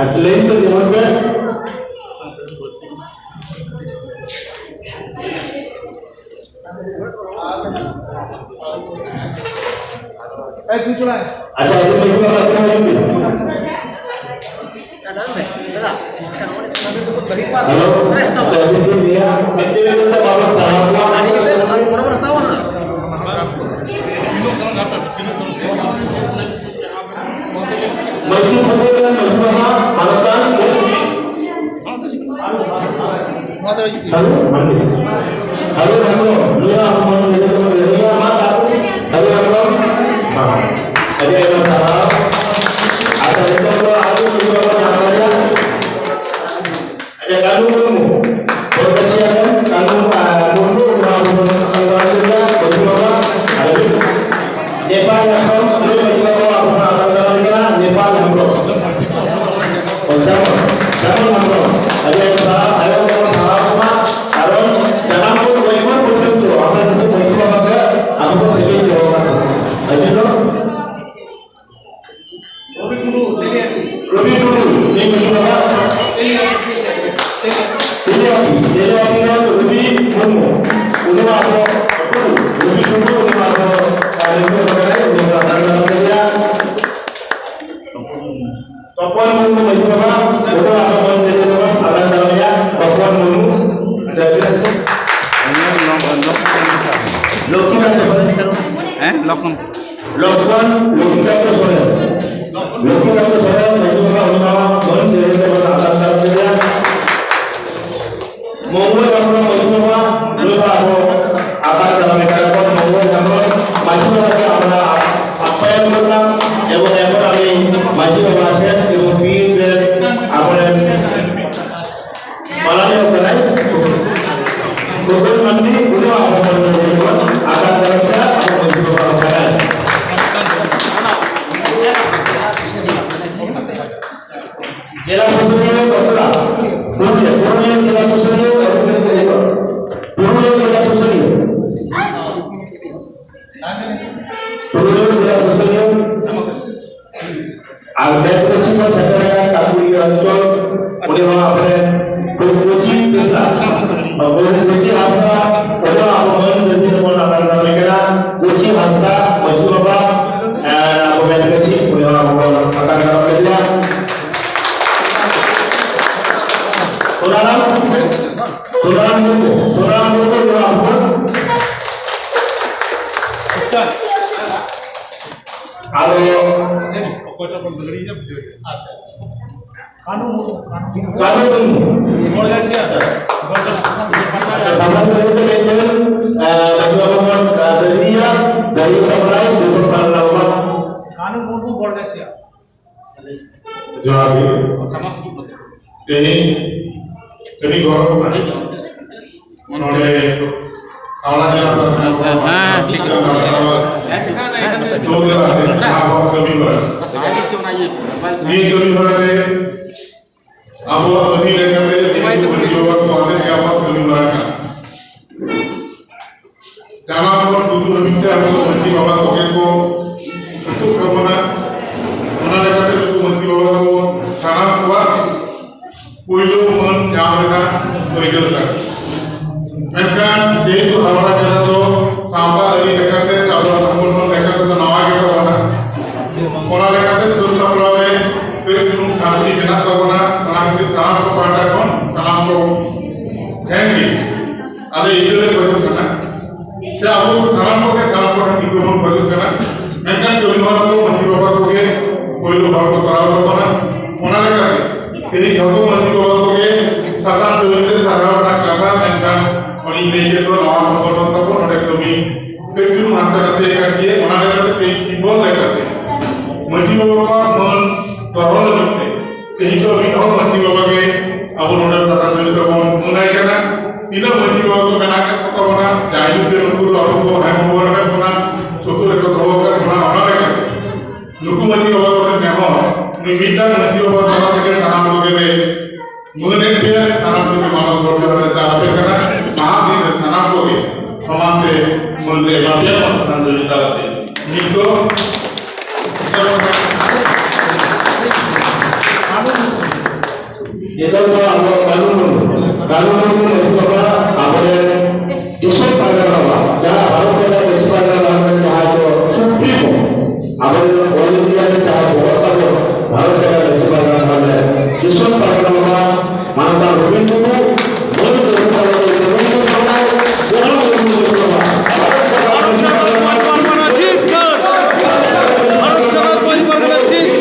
ᱟᱨ ᱞᱟᱹᱭ ᱛᱮ ᱡᱮᱢᱚᱱ ᱯᱮ᱾ ᱟᱪᱪᱷᱟ, ᱟᱹᱵᱤᱱ ᱢᱟᱹᱡᱷᱤ ᱵᱟᱵᱟ, ᱟᱹᱵᱤᱱ ᱦᱤᱡᱩᱜ ᱵᱤᱱ᱾ ᱦᱮᱞᱳ, ᱛᱚ ᱟᱹᱵᱤᱱ ᱵᱤᱱ ᱞᱟᱹᱭᱟ, ᱢᱤᱫᱴᱮᱱ ᱢᱤᱫᱴᱮᱱ ᱛᱮ ᱵᱟᱵᱚᱱ ᱯᱟᱲᱦᱟᱣ ᱠᱚᱣᱟ᱾ ᱢᱟᱹᱡᱷᱤ ᱯᱷᱟᱹᱫᱟᱹᱭ ᱨᱮᱱ ᱢᱟᱹᱡᱷᱤ ᱵᱟᱵᱟ, ᱢᱟᱱᱚᱛᱟᱱ ᱠᱚ᱾ ᱦᱮᱞᱳ, ᱢᱟᱱᱚᱛᱟᱱ᱾ ᱦᱮᱞᱳ, ᱦᱮᱞᱳ, ᱱᱩᱭᱟᱜ ᱦᱚᱸ ᱢᱚᱱ ᱞᱟᱹᱜᱤᱫ ᱛᱮᱵᱚᱱ ᱞᱟᱹᱭᱟ, ᱢᱟ ᱛᱟᱠᱚ᱾ Hello, hello. ᱦᱮᱸ᱾ ᱟᱹᱰᱤ ᱟᱭᱢᱟ ᱥᱟᱨᱦᱟᱣ᱾ ᱟᱪᱪᱷᱟ, ᱱᱤᱛᱚᱜ ᱫᱚ ᱟᱨ ᱢᱤᱫ ᱢᱟᱹᱡᱷᱤ ᱵᱟᱵᱟ ᱧᱟᱢ ᱫᱟᱲᱮᱭᱟᱜᱼᱟ᱾ ᱟᱪᱪᱷᱟ, ᱠᱟᱹᱱᱩ ᱢᱩᱨᱢᱩ, ᱯᱨᱚᱫᱮᱥᱤᱭᱟ ᱨᱮᱱ ᱠᱟᱹᱱᱩ, ᱟᱨ, ᱢᱩᱨᱢᱩ, ᱱᱚᱣᱟ ᱵᱚᱱ ᱥᱟᱱᱛᱟᱲ ᱠᱚ ᱞᱟᱹᱭᱟ, ᱢᱟᱹᱡᱷᱤ ᱵᱟᱵᱟ, ᱟᱨ ᱱᱮᱯᱟᱞ ᱦᱮᱢᱵᱨᱚᱢ, ᱱᱩᱭ ᱢᱟᱹᱡᱷᱤ ᱵᱟᱵᱟ ᱟᱵᱚ ᱥᱟᱱᱛᱟᱲ ᱠᱟᱱᱟ, ᱱᱮᱯᱟᱞ ᱦᱮᱢᱵᱨᱚᱢ᱾ ᱡᱮᱢᱚᱱ, ᱡᱮᱢᱚᱱ ᱦᱮᱢᱵᱨᱚᱢ, ᱟᱹᱰᱤ ᱟᱹᱰᱤ ᱥᱟᱨᱦᱟᱣ, ᱟᱭᱳ ᱵᱟᱵᱟ ᱥᱟᱨᱦᱟᱣ ᱠᱚᱢᱟ, ᱠᱟᱨᱚᱱ ᱡᱟᱱᱟᱢ ᱠᱷᱚᱱ ᱜᱚᱡ ᱵᱚᱱ ᱯᱚᱨᱡᱚᱱᱛᱚ ᱟᱵᱚ ᱱᱩᱠᱩ ᱢᱟᱹᱡᱷᱤ ᱵᱟᱵᱟ ᱜᱮ ᱟᱵᱚ ᱠᱚ ᱥᱮᱪᱮᱫ ᱫᱚᱦᱚ ᱟᱠᱟᱫ ᱵᱚᱱᱟ᱾ ᱟᱹᱰᱤ ᱫᱚ ᱨᱚᱵᱤ ᱴᱩᱰᱩ, ᱛᱮᱞᱤᱭᱟᱯᱤ᱾ ᱨᱚᱵᱤ ᱴᱩᱰᱩ, ᱱᱩᱭ ᱢᱟᱹᱡᱷᱤ ᱵᱟᱵᱟ᱾ ᱛᱮᱞᱤᱭᱟᱯᱤ, ᱛᱮᱞᱤᱭᱟᱯᱤ ᱨᱮᱱ ᱨᱚᱵᱤ ᱢᱩᱨᱢᱩ᱾ ᱩᱱᱤ ᱢᱟ ᱟᱵᱚ ᱴᱩᱰᱩ, ᱨᱚᱵᱤ ᱴᱩᱰᱩ, ᱩᱱᱤ ᱢᱟ ᱟᱵᱚ, ᱟᱨ, ᱨᱚᱵᱤ ᱵᱟᱵᱟ ᱠᱟᱱᱟᱭ, ᱩᱱᱤ ᱢᱟ ᱟᱵᱚ ᱠᱟᱱ ᱜᱮᱭᱟ᱾ ᱛᱚᱯᱚᱱ ᱢᱩᱨᱢᱩ ᱢᱟᱹᱡᱷᱤ ᱵᱟᱵᱟ, ᱩᱱᱤ ᱢᱟ ᱟᱵᱚ ᱵᱚᱱ ᱞᱟᱹᱭ ᱵᱟᱵᱟ, ᱥᱟᱫᱟ ᱫᱟᱲᱮᱭᱟ, ᱛᱚᱯᱚᱱ ᱢᱩᱨᱢᱩ᱾ ᱟᱪᱪᱷᱟ, ᱞᱚᱠᱠᱷᱤ ᱠᱟᱱᱛ ᱥᱚᱨᱮᱱ᱾ ᱦᱮᱸ, ᱞᱚᱠᱠᱷᱚᱱ᱾ ᱞᱚᱠᱠᱷᱚᱱ, ᱞᱚᱠᱠᱷᱤᱠᱟᱱᱛ ᱥᱚᱨᱮᱱ᱾ ᱞᱚᱠᱠᱷᱤᱠᱟᱱᱛ ᱥᱚᱨᱮᱱ, ᱢᱟᱹᱡᱷᱤ ᱵᱟᱵᱟ, ᱩᱱᱤ ᱢᱟ ᱵᱚᱱ ᱪᱮᱦᱨᱟ ᱛᱮ ᱵᱚᱱ ᱟᱫᱟᱱ ᱫᱟᱨᱟᱢ ᱠᱮᱫᱮᱭᱟ᱾ ᱢᱚᱝᱜᱚᱞ ᱦᱮᱢᱵᱨᱚᱢ, ᱢᱟᱹᱡᱷᱤ ᱵᱟᱵᱟ, ᱱᱩᱭ ᱢᱟ ᱟᱵᱚ ᱟᱫᱟᱱ ᱫᱟᱨᱟᱢ ᱠᱟᱱᱟ ᱵᱚᱱ, ᱢᱚᱝᱜᱚᱞ ᱦᱮᱢᱵᱨᱚᱢ, ᱢᱟᱹᱡᱷᱤ ᱵᱟᱵᱟ ᱜᱮ ᱟᱵᱚᱱᱟᱜ ᱟᱯᱟᱭᱟᱢ ᱠᱟᱱᱟ, ᱮᱵᱚᱝ ᱮᱨᱯᱚᱨ ᱟᱢ ᱢᱟᱹᱡᱷᱤ ᱵᱟᱵᱟ ᱥᱮ ᱮᱵᱚᱝ ᱯᱤᱲ ᱨᱮ ᱟᱵᱚᱨᱮᱱ ᱢᱟᱱᱟᱱᱤᱭ ᱠᱟᱱᱟᱭ᱾ ᱜᱚᱜᱚᱞ ᱢᱟᱱᱢᱤ, ᱩᱱᱤ ᱦᱚᱸ ᱟᱵᱚ ᱵᱚᱱ ᱧᱮᱞ ᱠᱚᱣᱟ᱾ ᱟᱠᱟᱱ ᱫᱟᱨᱟᱭ ᱛᱮ ᱟᱵᱚ ᱢᱟᱹᱡᱷᱤ ᱵᱟᱵᱟ ᱠᱟᱱᱟᱭ᱾ ᱡᱮᱞᱟ ᱥᱩᱥᱟᱹᱨᱤᱭᱟᱹ ᱵᱟᱸᱠᱩᱲᱟ, ᱯᱩᱨᱩᱞᱤᱭᱟᱹ, ᱯᱩᱨᱩᱞᱤᱭᱟᱹ ᱡᱮᱞᱟ ᱥᱩᱥᱟᱹᱨᱤᱭᱟᱹ, ᱯᱩᱨᱩᱞᱤᱭᱟᱹ ᱡᱮᱞᱟ ᱥᱩᱥᱟᱹᱨᱤᱭᱟᱹ, ᱯᱩᱨᱩᱞᱤᱭᱟᱹ ᱡᱮᱞᱟ ᱥᱩᱥᱟᱹᱨᱤᱭᱟᱹ, ᱟᱨ ᱵᱮᱫ ᱯᱟᱹᱪᱷᱤ ᱠᱷᱚᱱ ᱥᱮᱴᱮᱨ ᱟᱠᱟᱱ ᱠᱟᱠᱩ ᱚᱠᱚᱭᱴᱟᱜ ᱵᱚᱱ ᱫᱟᱹᱲᱤᱭᱟ, ᱵᱩᱡᱷᱟᱹᱣ ᱠᱮᱫᱟ᱾ ᱟᱪᱪᱷᱟ᱾ ᱠᱟᱹᱱᱩ ᱢᱩᱨᱢᱩ, ᱠᱟᱹᱱᱩ ᱢᱩᱨᱢᱩ᱾ ᱠᱟᱹᱱᱩ ᱢᱩᱨᱢᱩ᱾ ᱜᱚᱲ ᱜᱟᱹᱪᱷᱤᱭᱟ᱾ ᱟᱪᱪᱷᱟ᱾ ᱥᱟᱫᱷᱟᱨᱚᱱ ᱛᱮ ᱢᱮᱱ ᱫᱚ, ᱮ, ᱢᱟᱹᱡᱷᱤ ᱵᱟᱵᱟ ᱵᱚᱱ, ᱮ, ᱫᱟᱹᱲᱤᱭᱟ, ᱫᱟᱹᱲᱤ ᱵᱟᱵᱟᱭ, ᱫᱤᱥᱚᱢ ᱯᱟᱨᱜᱟᱱᱟ ᱵᱟᱵᱟ᱾ ᱠᱟᱹᱱᱩ ᱢᱩᱨᱢᱩ, ᱜᱚᱲ ᱜᱟᱹᱪᱷᱤᱭᱟ᱾ ᱡᱚᱦᱟᱨ ᱜᱮ᱾ ᱥᱟᱢᱟᱥ ᱜᱮ ᱵᱚᱞᱮ᱾ ᱛᱮᱦᱮᱧ ᱟᱹᱰᱤ ᱜᱚᱨᱚᱵᱽ ᱨᱮᱱᱟᱜ ᱱᱚᱰᱮ ᱦᱟᱣᱲᱟ ᱡᱮᱞᱟ ᱯᱟᱦᱴᱟ ᱦᱮᱸ, ᱴᱷᱤᱠ᱾ ᱪᱳᱫᱽᱫᱚ ᱟᱵᱚᱣᱟᱜ ᱠᱟᱹᱢᱤ ᱦᱚᱨᱟ᱾ ᱱᱤᱭᱟᱹ ᱠᱟᱹᱢᱤ ᱦᱚᱨᱟ ᱨᱮ ᱟᱵᱚᱣᱟᱜ ᱟᱹᱨᱤ ᱞᱮᱠᱟᱛᱮ ᱡᱮᱦᱮᱛᱩ ᱢᱟᱹᱡᱷᱤ ᱵᱟᱵᱟ ᱠᱚ ᱟᱛᱮ ᱜᱮ ᱟᱵᱚᱣᱟᱜ ᱠᱟᱹᱢᱤ ᱦᱚᱨᱟ ᱠᱟᱱᱟ᱾ ᱡᱟᱱᱟᱢ ᱠᱷᱚᱱ ᱜᱩᱡᱩᱜ ᱦᱟᱹᱵᱤᱡ ᱛᱮ ᱟᱵᱚ ᱢᱟᱹᱡᱷᱤ ᱵᱟᱵᱟ ᱠᱚᱜᱮ ᱠᱚ ᱥᱩᱛᱩᱜ ᱛᱟᱵᱚᱱᱟ᱾ ᱚᱱᱟ ᱞᱮᱠᱟᱛᱮ ᱱᱩᱠᱩ ᱢᱟᱹᱡᱷᱤ ᱵᱟᱵᱟ ᱠᱚ ᱥᱟᱱᱟᱢ ᱠᱚᱣᱟᱜ ᱯᱩᱭᱞᱩ ᱢᱟᱹᱱ ᱧᱟᱢ ᱨᱮᱱᱟᱜ ᱟᱹᱭᱫᱟᱹᱨ ᱠᱟᱱᱟ᱾ ᱢᱮᱱᱠᱷᱟᱱ ᱡᱮᱦᱮᱛᱩ ᱦᱟᱣᱲᱟ ᱡᱮᱞᱟ ᱫᱚ ᱥᱟᱶᱛᱟ ᱟᱹᱨᱤ ᱞᱮᱠᱟᱛᱮ ᱥᱮ ᱟᱵᱚ ᱥᱚᱝᱜᱚᱴᱷᱚᱱ ᱞᱮᱠᱟᱛᱮ ᱫᱚ ᱱᱟᱣᱟ ᱜᱮ ᱛᱟᱵᱚᱱᱟ, ᱚᱱᱟ ᱞᱮᱠᱟᱛᱮ ᱥᱟᱹᱛ ᱥᱟᱯᱲᱟᱣ ᱨᱮ ᱠᱟᱹᱡ ᱪᱩᱞᱩᱝ ᱠᱷᱟᱱᱛᱤ ᱢᱮᱱᱟᱜ ᱛᱟᱵᱚᱱᱟ᱾ ᱚᱱᱟ ᱠᱷᱟᱹᱛᱤᱨ ᱥᱟᱱᱟᱢ ᱠᱚ ᱯᱟᱦᱴᱟ ᱠᱷᱚᱱ ᱥᱟᱱᱟᱢ ᱠᱚ ᱴᱷᱮᱱ ᱜᱮ ᱟᱞᱮ ᱤᱠᱟᱹ ᱞᱮ ᱠᱷᱚᱡᱚᱜ ᱠᱟᱱᱟ, ᱥᱮ ᱟᱵᱚ ᱥᱟᱱᱟᱢ ᱠᱚᱜᱮ ᱥᱟᱱᱟᱢ ᱠᱚᱴᱷᱮᱱ ᱤᱠᱟᱹ ᱵᱚᱱ ᱠᱷᱚᱡᱚᱜ ᱠᱟᱱᱟ᱾ ᱢᱮᱱᱠᱷᱟᱱ ᱠᱟᱹᱢᱤ ᱦᱚᱨᱟ ᱫᱚ ᱢᱟᱹᱡᱷᱤ ᱵᱟᱵᱟ ᱠᱚᱜᱮ ᱯᱳᱭᱞᱳ ᱦᱚᱲ ᱠᱚ ᱠᱚᱨᱟᱣ ᱛᱟᱵᱚᱱᱟ᱾ ᱚᱱᱟ ᱞᱮᱠᱟᱛᱮ ᱛᱮᱦᱮᱧ ᱡᱷᱚᱛᱚ ᱢᱟᱹᱡᱷᱤ ᱵᱟᱵᱟ ᱠᱚᱜᱮ ᱥᱟᱥᱟᱝ ᱫᱟᱹᱲᱤ ᱛᱮ ᱥᱟᱨᱦᱟᱣ ᱨᱮᱱᱟᱜ ᱠᱟᱛᱷᱟ, ᱢᱮᱱᱠᱷᱟᱱ ᱚᱱᱮᱧ ᱞᱟᱹᱭ ᱠᱮᱫ ᱫᱚ ᱱᱟᱣᱟ ᱥᱚᱝᱜᱚᱴᱷᱚᱱ ᱛᱟᱵᱚᱱ, ᱚᱸᱰᱮ ᱠᱟᱹᱢᱤ ᱠᱟᱹᱡ ᱪᱩᱞᱩᱝ ᱦᱟᱱᱛᱮ ᱱᱟᱛᱮ ᱟᱠᱟᱱ ᱜᱮᱭᱟ᱾ ᱚᱱᱟ ᱞᱮᱠᱟᱛᱮ ᱛᱮᱦᱮᱧ ᱥᱤᱢᱵᱚᱞ ᱞᱮᱠᱟᱛᱮ ᱢᱟᱹᱡᱷᱤ ᱵᱟᱵᱟ ᱠᱚᱣᱟᱜ ᱢᱟᱹᱱ ᱫᱚᱦᱚ ᱞᱟᱹᱜᱤᱫ ᱛᱮ ᱛᱮᱦᱮᱧ ᱫᱚ ᱢᱤᱫ ᱦᱚᱲ ᱢᱟᱹᱡᱷᱤ ᱵᱟᱵᱟ ᱜᱮ ᱟᱵᱚ ᱱᱚᱰᱮ ᱥᱟᱥᱟᱝ ᱫᱟᱹᱲᱤ ᱛᱮᱵᱚᱱ ᱢᱟᱹᱱᱟᱭ ᱠᱟᱱᱟ᱾ ᱛᱤᱱᱟᱹᱜ ᱢᱟᱹᱡᱷᱤ ᱵᱟᱵᱟ ᱠᱚ ᱢᱮᱱᱟᱜ ᱟᱠᱟᱫ ᱠᱚ ᱛᱟᱵᱚᱱᱟ, ᱡᱟᱭᱡᱩᱜᱽ ᱜᱮ ᱱᱩᱠᱩ ᱫᱚ ᱟᱵᱚ ᱠᱚ ᱦᱮᱢ ᱦᱚᱵᱚᱨ ᱟᱠᱟᱫ ᱵᱚᱱᱟ, ᱥᱩᱛᱩᱜ ᱨᱮᱠᱚ ᱫᱚᱦᱚ ᱟᱠᱟᱫ ᱵᱚᱱᱟ᱾ ᱚᱱᱟ ᱞᱮᱠᱟᱛᱮ ᱱᱩᱠᱩ ᱢᱟᱹᱡᱷᱤ ᱵᱟᱵᱟ ᱠᱚᱴᱷᱮᱱ ᱱᱮᱦᱚᱨ, ᱩᱱᱤ ᱢᱤᱫᱴᱟᱝ ᱢᱟᱹᱡᱷᱤ ᱵᱟᱵᱟ ᱛᱟᱞᱟ ᱛᱮᱜᱮ ᱥᱟᱱᱟᱢ ᱠᱚᱜᱮ ᱞᱮ ᱢᱟᱹᱱᱮᱫ ᱯᱮᱭᱟ, ᱥᱟᱱᱟᱢ ᱠᱚᱜᱮ ᱢᱟᱱᱚᱛ ᱜᱚᱰ ᱡᱚᱦᱟᱨ ᱞᱮ ᱪᱟᱞ ᱟᱯᱮ ᱠᱟᱱᱟ᱾ ᱱᱟᱦᱟᱜ ᱫᱤᱱ ᱨᱮ ᱥᱟᱱᱟᱢ ᱠᱚᱜᱮ ᱥᱚᱢᱟᱱ ᱛᱮ ᱢᱟᱹᱱ ᱞᱮ ᱮᱢᱟ ᱯᱮᱭᱟ, ᱥᱟᱥᱟᱝ ᱫᱟᱹᱲᱤ ᱛᱟᱞᱟᱛᱮ᱾ ᱱᱤᱛ ᱫᱚ ᱱᱤᱛᱚᱜ ᱫᱚ ᱟᱵᱚ ᱠᱟᱹᱱᱩ ᱢᱩᱨᱢᱩ, ᱠᱟᱹᱱᱩ ᱢᱩᱨᱢᱩ ᱢᱟᱹᱡᱷᱤ ᱵᱟᱵᱟ ᱟᱵᱚᱨᱮᱱ ᱫᱤᱥᱚᱢ ᱯᱟᱨᱜᱟᱱᱟ ᱵᱟᱵᱟ, ᱡᱟᱦᱟᱸ ᱵᱷᱟᱨᱚᱛ ᱨᱮᱱᱟᱜ ᱢᱟᱹᱡᱷᱤ ᱯᱟᱨᱜᱟᱱᱟ ᱵᱟᱵᱟ ᱨᱮᱱ ᱡᱟᱦᱟᱸᱭ ᱫᱚ supremo, ᱟᱵᱚᱨᱮᱱ all India ᱨᱮ ᱡᱟᱦᱟᱸᱭ ᱵᱚᱦᱚᱜ ᱛᱟᱵᱚ, ᱵᱷᱟᱨᱚᱛ ᱨᱮᱱᱟᱜ ᱢᱟᱹᱡᱷᱤ ᱯᱟᱨᱜᱟᱱᱟ ᱵᱟᱵᱟ ᱨᱮᱱ ᱫᱤᱥᱚᱢ ᱯᱟᱨᱜᱟᱱᱟ ᱵᱟᱵᱟ ᱢᱟᱱᱚᱛᱟᱱ ᱨᱚᱵᱤᱱ ᱢᱩᱨᱢᱩ, ᱢᱟᱹᱱ ᱫᱚ ᱡᱚᱦᱟᱨ ᱢᱟᱹᱡᱷᱤ ᱵᱟᱵᱟ, ᱵᱷᱟᱨᱚᱛ ᱨᱮᱱᱟᱜ ᱢᱟᱹᱡᱷᱤ ᱯᱟᱨᱜᱟᱱᱟ ᱵᱟᱵᱟ᱾ ᱵᱷᱟᱨᱚᱛ ᱡᱟᱠᱟᱛ ᱢᱟᱹᱡᱷᱤ ᱯᱟᱨᱜᱟᱱᱟ ᱡᱤᱛᱠᱟᱹᱨ!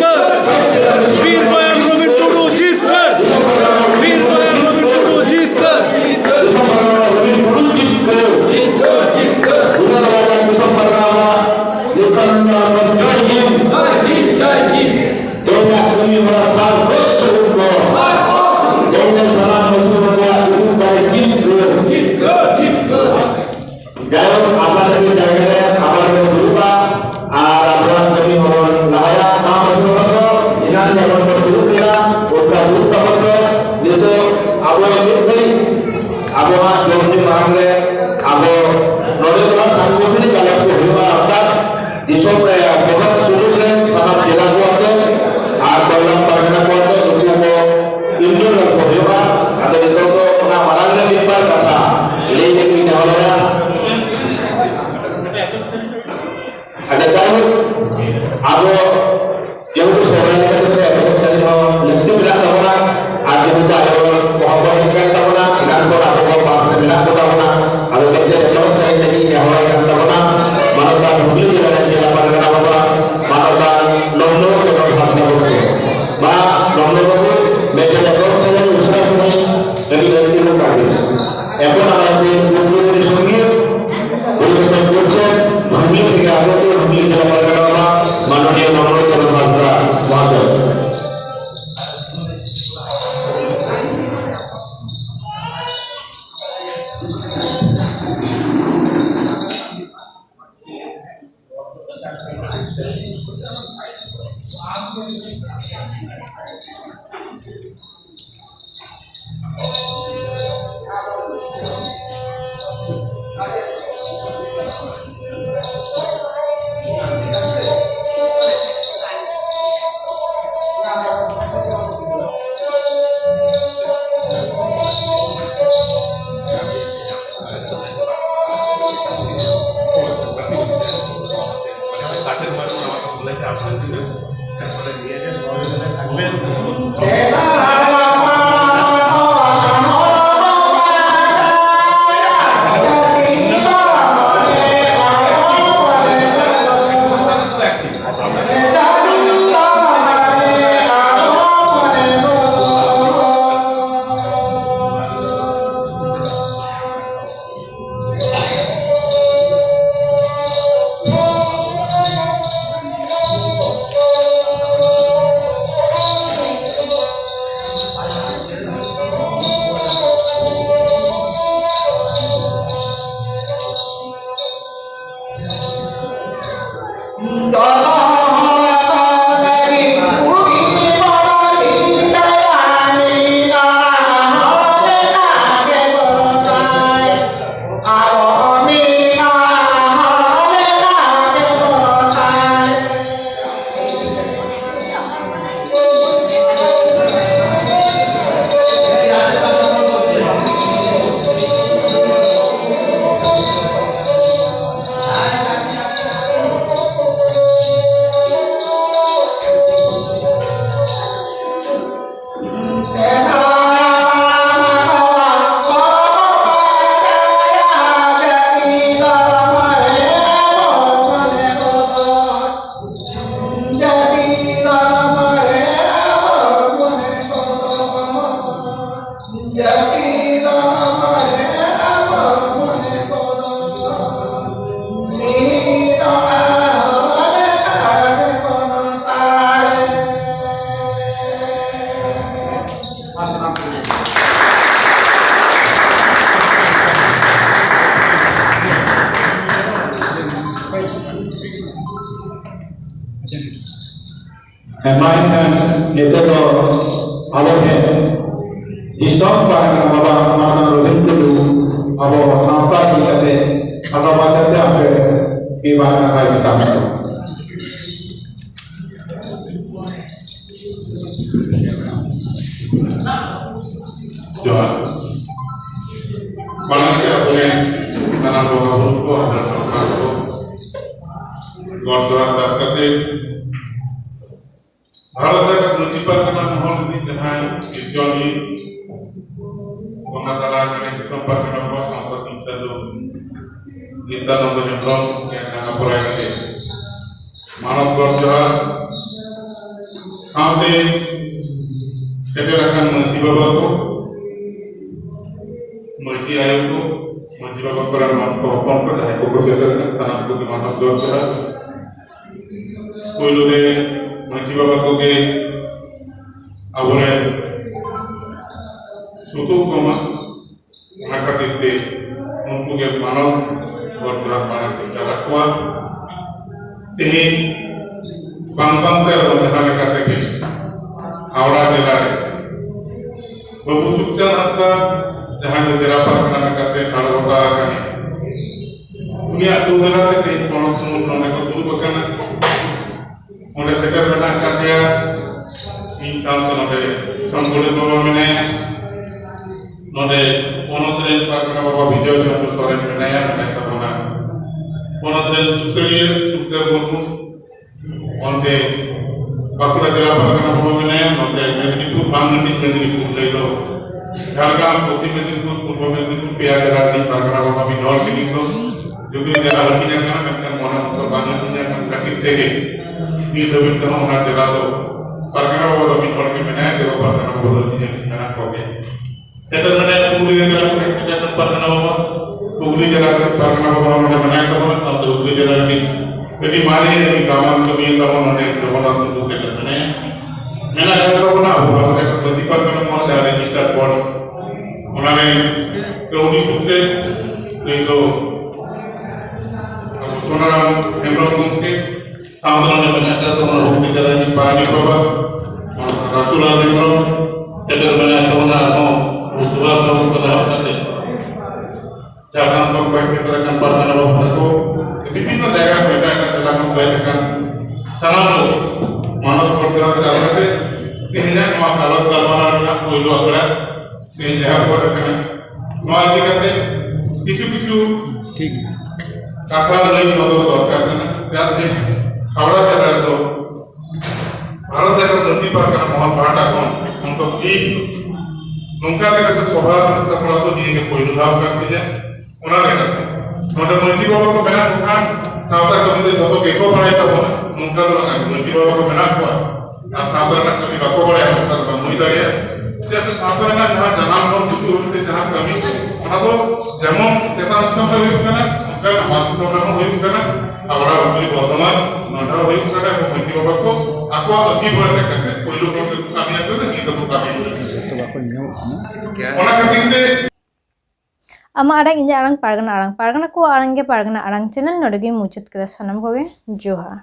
ᱢᱟ ᱮᱱᱠᱷᱟᱱ ᱱᱤᱛᱚᱜ ᱫᱚ ᱟᱵᱚ ᱴᱷᱮᱱ ᱫᱤᱥᱚᱢ ᱯᱟᱦᱴᱟ ᱵᱟᱵᱟ ᱢᱟᱨᱟᱝ ᱨᱚᱵᱤᱱ ᱴᱩᱰᱩ ᱟᱵᱚ ᱥᱟᱶᱛᱟ ᱤᱫᱤ ᱠᱟᱛᱮ ᱠᱷᱟᱴᱚ ᱢᱟᱪᱷᱟᱛᱮ ᱟᱯᱮ ᱢᱤᱫ ᱵᱟᱨ ᱠᱟᱛᱷᱟᱭ ᱢᱮᱛᱟᱜ ᱵᱚᱱᱟ᱾ ᱡᱚᱦᱟᱨ᱾ ᱢᱟᱲᱟᱝ ᱛᱮ ᱟᱵᱚᱨᱮᱱ ᱥᱟᱱᱟᱢ ᱵᱚᱸᱜᱟ ᱵᱩᱨᱩ ᱠᱚ, ᱟᱨ ᱥᱟᱶᱛᱟ ᱠᱚ ᱜᱚᱰ ᱡᱚᱦᱟᱨ ᱡᱚᱦᱟᱨ ᱠᱟᱛᱮ, ᱵᱷᱟᱨᱚᱛ ᱡᱟᱠᱟᱛ ᱢᱟᱹᱡᱷᱤ ᱯᱟᱨᱜᱟᱱᱟ ᱢᱚᱦᱚᱞ ᱨᱤᱱᱤᱡ ᱡᱟᱦᱟᱸᱭ ᱥᱤᱨᱡᱚᱱᱤᱭᱟᱹ ᱵᱚᱸᱜᱟ ᱛᱟᱞᱟ ᱟᱠᱟᱱ ᱫᱤᱥᱚᱢ ᱯᱟᱨᱜᱟᱱᱟ ᱵᱟᱵᱟ ᱥᱟᱶᱛᱟ ᱥᱤᱧ ᱪᱟᱸᱫᱳ ᱱᱤᱛᱭᱟᱱᱚᱱᱫᱚ ᱦᱮᱢᱵᱨᱚᱢ ᱮ ᱡᱟᱸᱜᱟ ᱯᱚᱨᱟᱭ ᱠᱟᱛᱮ ᱢᱟᱱᱚᱛ ᱜᱚᱰ ᱡᱚᱦᱟᱨ ᱥᱟᱶᱛᱮ ᱥᱮᱴᱮᱨ ᱟᱠᱟᱱ ᱢᱟᱹᱡᱷᱤ ᱵᱟᱵᱟ ᱠᱚ, ᱢᱟᱹᱡᱷᱤ ᱟᱭᱳ ᱠᱚ, ᱢᱟᱹᱡᱷᱤ ᱵᱟᱵᱟ ᱠᱚᱨᱮᱱ ᱢᱟᱱ ᱠᱚ, ᱦᱚᱯᱚᱱ ᱠᱚ, ᱡᱟᱦᱟᱸᱭ ᱠᱚᱠᱚ ᱥᱮᱴᱮᱨ ᱟᱠᱟᱱ, ᱥᱟᱱᱟᱢ ᱠᱚᱜᱮ ᱢᱟᱱᱚᱛ ᱜᱚᱰ ᱡᱚᱦᱟᱨ᱾ ᱯᱳᱭᱞᱳ ᱨᱮ ᱢᱟᱹᱡᱷᱤ ᱵᱟᱵᱟ ᱠᱚᱜᱮ ᱟᱵᱚᱨᱮᱱ ᱥᱩᱛᱩᱜ ᱠᱚᱢᱟ, ᱚᱱᱟ ᱠᱷᱟᱹᱛᱤᱨ ᱛᱮ ᱩᱱᱠᱩ ᱜᱮ ᱢᱟᱱᱚᱛ ᱜᱚᱰ ᱡᱚᱦᱟᱨ ᱢᱟᱲᱟᱝ ᱛᱮ ᱪᱟᱞᱟᱜ ᱠᱚᱣᱟ᱾ ᱛᱮᱦᱮᱧ ᱵᱟᱝ ᱵᱟᱝ ᱛᱮ ᱟᱵᱚ ᱡᱟᱦᱟᱸ ᱞᱮᱠᱟ ᱛᱮᱜᱮ ᱦᱟᱣᱲᱟ ᱡᱮᱞᱟ ᱨᱮ ᱵᱟᱹᱵᱩ ᱥᱩᱠᱪᱟᱸᱫᱽ ᱦᱟᱸᱥᱫᱟ, ᱡᱟᱦᱟᱸᱭ ᱫᱚ ᱡᱮᱞᱟ ᱯᱟᱨᱜᱟᱱᱟ ᱞᱮᱠᱟᱛᱮ ᱦᱟᱲ ᱜᱚᱴᱟ ᱟᱠᱟᱱᱟ, ᱩᱱᱤᱭᱟᱜ ᱫᱩᱞᱟᱹᱲ ᱛᱮ ᱛᱮᱦᱮᱧ ᱯᱚᱱᱚᱛ ᱥᱩᱢᱩᱝ ᱱᱚᱰᱮ ᱠᱚ ᱫᱩᱲᱩᱵ ᱟᱠᱟᱱᱟ᱾ ᱚᱸᱰᱮ ᱥᱮᱴᱮᱨ ᱢᱮᱱᱟᱜ ᱟᱠᱟᱫᱮᱭᱟ᱾ ᱤᱧ ᱥᱟᱶᱛᱮ ᱱᱚᱰᱮ ᱫᱤᱥᱚᱢ ᱜᱚᱰᱮᱛ ᱵᱟᱵᱟ ᱢᱮᱱᱟᱭᱟ, ᱱᱚᱰᱮ ᱯᱚᱱᱚᱛ ᱨᱮᱱ ᱯᱟᱨᱜᱟᱱᱟ ᱵᱟᱵᱟ ᱵᱤᱡᱚᱭ ᱪᱚᱱᱫᱨᱚ ᱥᱚᱨᱮᱱ ᱢᱮᱱᱟᱭᱟ, ᱢᱮᱱᱟᱭ ᱛᱟᱵᱚᱱᱟ᱾ ᱯᱚᱱᱚᱛ ᱨᱮᱱ ᱥᱩᱥᱟᱹᱨᱤᱭᱟᱹ ᱥᱩᱠᱫᱮᱵ ᱢᱩᱨᱢᱩ, ᱚᱱᱛᱮ ᱵᱟᱸᱠᱩᱲᱟ ᱡᱮᱞᱟ ᱯᱟᱨᱜᱟᱱᱟ ᱵᱟᱵᱟ ᱢᱮᱱᱟᱭᱟ, ᱱᱚᱛᱮ ᱢᱮᱫᱽᱱᱤᱯᱩᱨ, ᱵᱟᱝ ᱢᱮᱫᱽᱱᱤᱯᱩᱨ, ᱢᱮᱫᱽᱱᱤᱯᱩᱨ ᱞᱟᱹᱭ ᱫᱚ ᱡᱷᱟᱲᱜᱨᱟᱢ, ᱯᱚᱥᱪᱤᱢ ᱢᱮᱫᱽᱱᱤᱯᱩᱨ, ᱯᱩᱨᱵᱚ ᱢᱮᱫᱽᱱᱤᱯᱩᱨ, ᱯᱮᱭᱟ ᱡᱮᱞᱟ ᱨᱤᱱᱤᱡ ᱯᱟᱨᱜᱟᱱᱟ ᱵᱟᱵᱟ ᱢᱤᱫ ᱦᱚᱲ ᱜᱮ ᱱᱤᱛ ᱫᱚ ᱡᱩᱫᱤ ᱡᱮᱞᱟ ᱦᱟᱹᱴᱤᱧ ᱟᱠᱟᱱᱟ, ᱢᱮᱱᱠᱷᱟᱱ ᱢᱚᱱᱮ ᱚᱱᱛᱚᱨ ᱵᱟᱝ ᱦᱟᱹᱴᱤᱧ ᱟᱠᱟᱱ ᱠᱷᱟᱹᱛᱤᱨ ᱛᱮᱜᱮ ᱱᱤᱛ ᱫᱷᱟᱹᱵᱤᱡ ᱛᱮᱦᱚᱸ ᱚᱱᱟ ᱡᱮᱞᱟ ᱫᱚ ᱯᱟᱨᱜᱟᱱᱟ ᱵᱟᱵᱟ ᱫᱚ ᱢᱤᱫ ᱦᱚᱲ ᱜᱮ ᱢᱮᱱᱟᱭᱟ, ᱡᱮᱞᱟ ᱯᱟᱨᱜᱟᱱᱟ ᱵᱟᱵᱟ ᱫᱚ ᱱᱤᱡᱮ ᱢᱮᱱᱟᱜ ᱠᱚᱜᱮ᱾ ᱥᱮᱴᱮᱨ ᱢᱮᱱᱟᱭᱟ ᱯᱩᱨᱩᱞᱤᱭᱟᱹ ᱡᱮᱞᱟ ᱠᱷᱚᱱ ᱥᱮᱴᱮᱨ ᱯᱟᱨᱜᱟᱱᱟ ᱵᱟᱵᱟ, ᱦᱩᱜᱽᱞᱤ ᱡᱮᱞᱟ ᱠᱷᱚᱱ ᱯᱟᱨᱜᱟᱱᱟ ᱵᱟᱵᱟ ᱱᱚᱰᱮ ᱢᱮᱱᱟᱭ ᱛᱟᱵᱚᱱᱟ, ᱥᱟᱶᱛᱮ ᱦᱩᱜᱽᱞᱤ ᱡᱮᱞᱟ ᱨᱤᱱᱤᱡ ᱟᱹᱰᱤ ᱢᱟᱨᱮ ᱟᱹᱰᱤ ᱜᱟᱢᱟᱢ ᱠᱟᱹᱢᱤᱭᱟᱹ ᱛᱟᱵᱚᱱ ᱱᱚᱰᱮ ᱡᱚᱜᱚᱱᱱᱟᱛᱷ ᱴᱩᱰᱩ ᱥᱮᱴᱮᱨ ᱢᱮᱱᱟᱭᱟ᱾ ᱢᱮᱱᱟᱜ ᱟᱠᱟᱫ ᱛᱟᱵᱚᱱᱟ ᱟᱵᱚ ᱵᱷᱟᱨᱚᱛ ᱡᱟᱠᱟᱛ ᱢᱟᱹᱡᱷᱤ ᱯᱟᱨᱜᱟᱱᱟ ᱢᱚᱦᱚᱞ ᱡᱟᱦᱟᱸ ᱨᱮᱡᱤᱥᱴᱟᱨ ᱵᱳᱨᱰ, ᱚᱱᱟᱨᱮ ᱠᱟᱹᱣᱰᱤ ᱥᱩᱛᱨᱮ ᱱᱩᱭ ᱫᱚ ᱟᱵᱚ ᱥᱳᱱᱟᱨᱟᱢ ᱦᱮᱢᱵᱨᱚᱢ ᱜᱚᱢᱠᱮ, ᱥᱟᱶᱛᱮ ᱱᱚᱰᱮ ᱢᱮᱱᱟᱜ ᱟᱠᱟᱫ ᱛᱟᱵᱚᱱᱟ ᱦᱩᱜᱽᱞᱤ ᱡᱮᱞᱟ ᱨᱤᱱᱤᱡ ᱯᱟᱨᱟᱱᱤᱠ ᱵᱟᱵᱟ, ᱨᱟᱥᱩᱞᱟᱞ ᱦᱮᱢᱵᱨᱚᱢ ᱥᱮᱴᱮᱨ ᱢᱮᱱᱟᱭ ᱛᱟᱵᱚᱱᱟ, ᱟᱨᱦᱚᱸ ᱥᱩᱵᱷᱟᱥ ᱵᱟᱵᱩ ᱠᱚ ᱮᱦᱚᱵ ᱠᱟᱛᱮ ᱡᱷᱟᱲᱠᱷᱚᱸᱰ ᱠᱷᱚᱱ ᱵᱟᱭ ᱥᱮᱴᱮᱨ ᱟᱠᱟᱱ ᱯᱟᱨᱜᱟᱱᱟ ᱵᱟᱵᱩ ᱛᱟᱠᱚ, ᱵᱤᱵᱷᱤᱱᱱᱚ ᱡᱟᱭᱜᱟ ᱠᱷᱚᱱ, ᱮᱴᱟᱜ ᱮᱴᱟᱜ ᱡᱮᱞᱟ ᱠᱷᱚᱱ ᱵᱟᱭ ᱥᱮᱴᱮᱨ ᱟᱠᱟᱱ ᱥᱟᱱᱟᱢ ᱠᱚ ᱢᱟᱱᱚᱛ ᱯᱚᱨᱡᱟᱱᱛᱮ ᱟᱬᱜᱚ ᱠᱟᱛᱮ ᱛᱮᱦᱮᱧᱟᱜ ᱱᱚᱣᱟ ᱜᱟᱞᱚᱪ ᱜᱟᱞᱢᱟᱨᱟᱣ ᱨᱮᱱᱟᱜ ᱯᱳᱭᱞᱳ ᱟᱠᱷᱲᱟ ᱛᱮᱦᱮᱧ ᱮᱦᱚᱵ ᱜᱚᱫ ᱟᱠᱟᱱᱟ᱾ ᱱᱚᱣᱟ ᱤᱫᱤ ᱠᱟᱛᱮ ᱠᱤᱪᱷᱩ ᱠᱤᱪᱷᱩ ᱴᱷᱤᱠ ᱜᱮᱭᱟ᱾ ᱠᱟᱛᱷᱟ ᱞᱟᱹᱭ ᱥᱚᱫᱚᱨ ᱫᱚᱨᱠᱟᱨ ᱠᱟᱱᱟ, ᱪᱮᱫᱟᱜ ᱥᱮ ᱦᱟᱣᱲᱟ ᱡᱮᱞᱟ ᱨᱮᱫᱚ ᱵᱷᱟᱨᱚᱛ ᱡᱟᱠᱟᱛ ᱢᱟᱹᱡᱷᱤ ᱯᱟᱨᱜᱟᱱᱟ ᱢᱚᱦᱚᱞ ᱯᱟᱦᱴᱟ ᱠᱷᱚᱱ ᱚᱱᱛᱚ ᱤᱧ ᱱᱚᱝᱠᱟ ᱞᱮᱠᱟᱛᱮ ᱥᱚᱵᱷᱟ ᱥᱟᱯᱲᱟᱣ ᱫᱚ ᱱᱤᱭᱟᱹ ᱜᱮ ᱯᱳᱭᱞᱳ ᱫᱷᱟᱣ ᱠᱟᱱ ᱛᱤᱧᱟ᱾ ᱚᱱᱟ ᱞᱮᱠᱟᱛᱮ ᱱᱚᱰᱮ ᱢᱟᱹᱡᱷᱤ ᱵᱟᱵᱟ ᱠᱚ ᱢᱮᱱᱟᱜ ᱠᱚ ᱠᱷᱟᱱ ᱥᱟᱶᱛᱟ ᱠᱟᱹᱢᱤ ᱫᱚ ᱡᱷᱚᱛᱚ ᱜᱮᱠᱚ ᱵᱟᱲᱟᱭ ᱛᱟᱵᱚᱱᱟ, ᱱᱚᱝᱠᱟ ᱫᱚ ᱵᱟᱝ᱾ ᱢᱟᱹᱡᱷᱤ ᱵᱟᱵᱟ ᱠᱚ ᱢᱮᱱᱟᱜ ᱠᱚᱣᱟ ᱟᱨ ᱥᱟᱶᱛᱟ ᱨᱮᱱᱟᱜ ᱠᱟᱹᱢᱤ ᱵᱟᱠᱚ ᱵᱟᱲᱟᱭᱟ, ᱱᱚᱝᱠᱟ ᱫᱚ ᱵᱟᱝ ᱦᱩᱭ ᱫᱟᱲᱮᱭᱟᱜᱼᱟ᱾ ᱪᱮᱫᱟᱜ ᱥᱮ ᱥᱟᱶᱛᱟ ᱨᱮᱱᱟᱜ ᱡᱟᱦᱟᱸ ᱡᱟᱱᱟᱢ ᱠᱷᱚᱱ ᱜᱩᱡᱩᱜ ᱦᱟᱹᱵᱤᱡ ᱛᱮ ᱡᱟᱦᱟᱸ ᱠᱟᱹᱢᱤ, ᱚᱱᱟ ᱫᱚ ᱡᱮᱢᱚᱱ ᱪᱮᱛᱟᱱ ᱫᱤᱥᱚᱢ ᱨᱮ ᱦᱩᱭᱩᱜ ᱠᱟᱱᱟ, ᱚᱱᱠᱟ ᱱᱟᱢᱟᱞ ᱫᱤᱥᱚᱢ ᱨᱮᱦᱚᱸ ᱦᱩᱭᱩᱜ ᱠᱟᱱᱟ, ᱦᱟᱣᱲᱟ, ᱦᱩᱜᱽᱞᱤ, ᱵᱚᱨᱫᱷᱚᱢᱟᱱ, ᱱᱚᱰᱮ ᱦᱚᱸ ᱦᱩᱭᱩᱜ ᱠᱟᱱᱟ᱾ ᱮᱵᱚᱝ ᱢᱟᱹᱡᱷᱤ ᱵᱟᱵᱟ ᱠᱚ ᱟᱠᱚᱣᱟᱜ ᱟᱹᱠᱤᱞ ᱵᱟᱲᱟᱭ ᱞᱮᱠᱟᱛᱮ ᱯᱳᱭᱞᱳ ᱠᱷᱚᱱ ᱜᱮ ᱠᱟᱹᱢᱤ ᱟᱠᱚ ᱱᱤᱛ ᱦᱚᱸᱠᱚ ᱠᱟᱹᱢᱤ ᱠᱟᱱᱟ᱾ ᱡᱚᱛᱚ ᱵᱟᱠᱚ ᱧᱟᱢᱚᱜ ᱠᱟᱱᱟ᱾ ᱚᱱᱟ ᱠᱷᱟᱹᱛᱤᱨ ᱛᱮ ᱟᱢᱟᱜ ᱟᱲᱟᱝ, ᱤᱧᱟᱹᱜ ᱟᱲᱟᱝ, ᱯᱟᱨᱜᱟᱱᱟ ᱟᱲᱟᱝ, ᱯᱟᱨᱜᱟᱱᱟ ᱠᱚᱣᱟᱜ ᱟᱲᱟᱝ ᱜᱮ ᱯᱟᱨᱜᱟᱱᱟ ᱟᱲᱟᱝ ᱪᱮᱱᱮᱞ ᱱᱚᱰᱮ ᱜᱮᱧ ᱢᱩᱪᱟᱹᱫ ᱠᱮᱫᱟ᱾ ᱥᱟᱱᱟᱢ ᱠᱚᱜᱮ ᱡᱚᱦᱟᱨ᱾